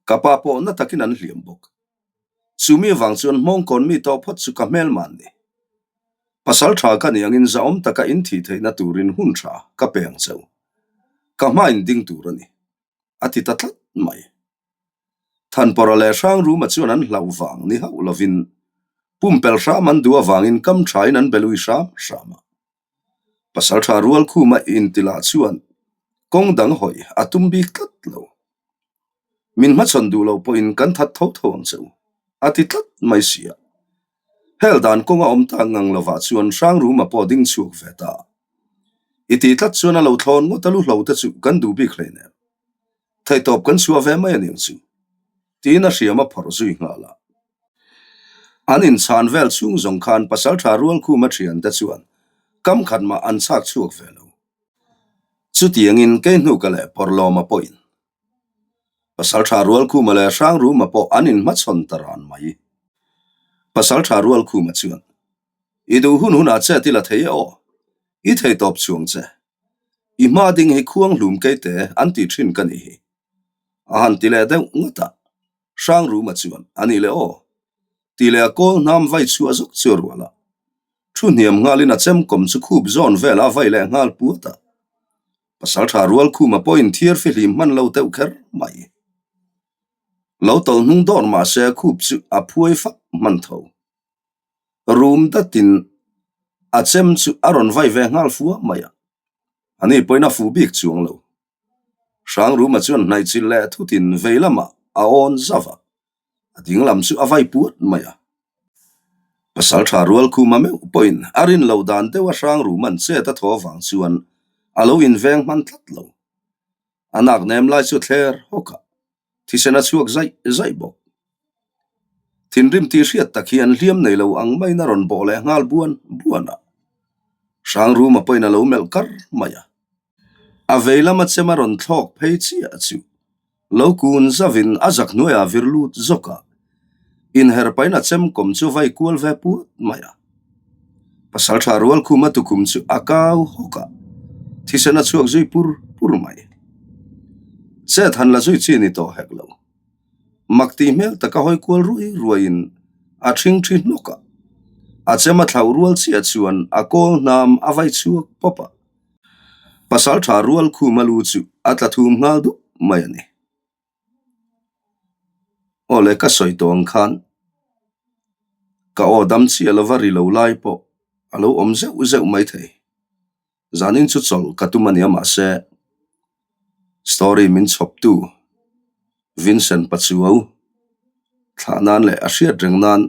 ka pa pawh na takin an hliam bawk. Chumi avang chuan hmawngkawn mi tawh phawt chu ka hmelman ni. Pasal tha ka ni angin zahawm taka in thih theihna turin hun tha ka pe ang cheu. Ka hmain ding tur a ni. A ti ta tlat mai. Thanpawrha leh Hrangruma chuan an hlauh vang ni hauh lovin pumpelh hram an duh avangin kam thain an be lui hram hram a. Pasaltha Rualkhuma intilah chuan kawng dang hawi a tum bik tlat lo. Min hmachhawn duh loh pawhin kan that tho tho ang che u, a ti tlat mai si a. Hel dan kawnga awm tak ngang lovah chuan Hrangruma pawh ding chhuak ve ta. I ti tlat chuan a lo thlawn ngawt a lu hlo te chu kan duh bik hleinem. Theihtawp kan chhuah ve mai aniang chu, tiin a hriam a phawrh zui nghal a. An inchhan vel chhung zawng khan Pasaltha Rualkhuma thiante chuan kam khat mah an chhak chhuak ve lo. Chutiangin Keihnuka leh Pawrhlawma pawhin Pasaltha Rualkhuma leh Hrangruma pawh an inhmachhawn ta ran mai. Pasaltha Rualkhuma chuan, I duh hun hunah chet i la thei e aw, i theitawp chhuang che. I hma ding hi khuang hlum keite an tih thin ka nih hi. A han ti leh deuh ngawt a, Hrangruma chuan a nih leh aw tih leh a kawl hnam vai chhuah zawk chu a rual a. Thu hniam nghalin a chemkawm chu khup zawn velah a vai leh nghal puat a. Pasaltha Rualkhuma pawhin thiar fihlim hman lo deuh kher mai. Lo tawlh hnung dawr mahse a khup chu a phuai fak hman tho. Rum datin a chem chu a rawn vai ve nghal fua mai a, ani pawhin a fuh bik chuang lo. Hrangruma chuan hnaihchilh leh thutin vei lamah a awn zauh a, a ding lam chu a vai puat mai a. Pasaltha Rualkhuma meuh pawhin a rin loh dan deuha Hrangruma'n chet a thaw avang chuan a lo inveng hman tlat lo. A nak nem lai chu a thler hawk a, thisen a chhuak zaih zaih bawk. Thinrim tih hriat tak hian hliam nei lo ang maiin a rawn bawh leh nghal buan buan a, Hrangruma pawhin a lo melh kar mai a. A vei lama chem a rawn thlawk phei chiah chu lo kun zauhin a zak hnuaiah vir lut zawk a, inher pahin a chem kawm chu vai kual ve puat mai a. Pasalṭha Rualkhuma tukhum chu a kau hawk a, thisen a chhuak zui pur pur mai. Chet han la zui chi ni tawh hek lo. Mak tih hmel taka hawi kual ruai ruaiin a ṭhingṭhi hnawk a, a chem a thlauh rual chiah chuan a kawl hnam a vai chhuak pawp a. Pasalṭha Rualkhuma lu chu a tla thum nghal dup mai a ni. Aw le ka sawi tawh ang khan ka aw dam chiah lova ri lo lai pawh a lo awm zeuh zeuh mai thei. Zanin chu chawlh ka tum a nia mahse story min chhawptu Vincent Pachuau thlah nan leh a hriat reng nan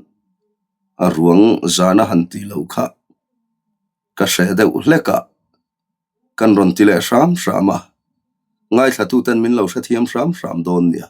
a ruang zana han tih loh kha ka hreh deuh hlek a. Kan rawn ti leh hram hram a, ngaithlatuten min lo hrethiam hram hram dawn nia.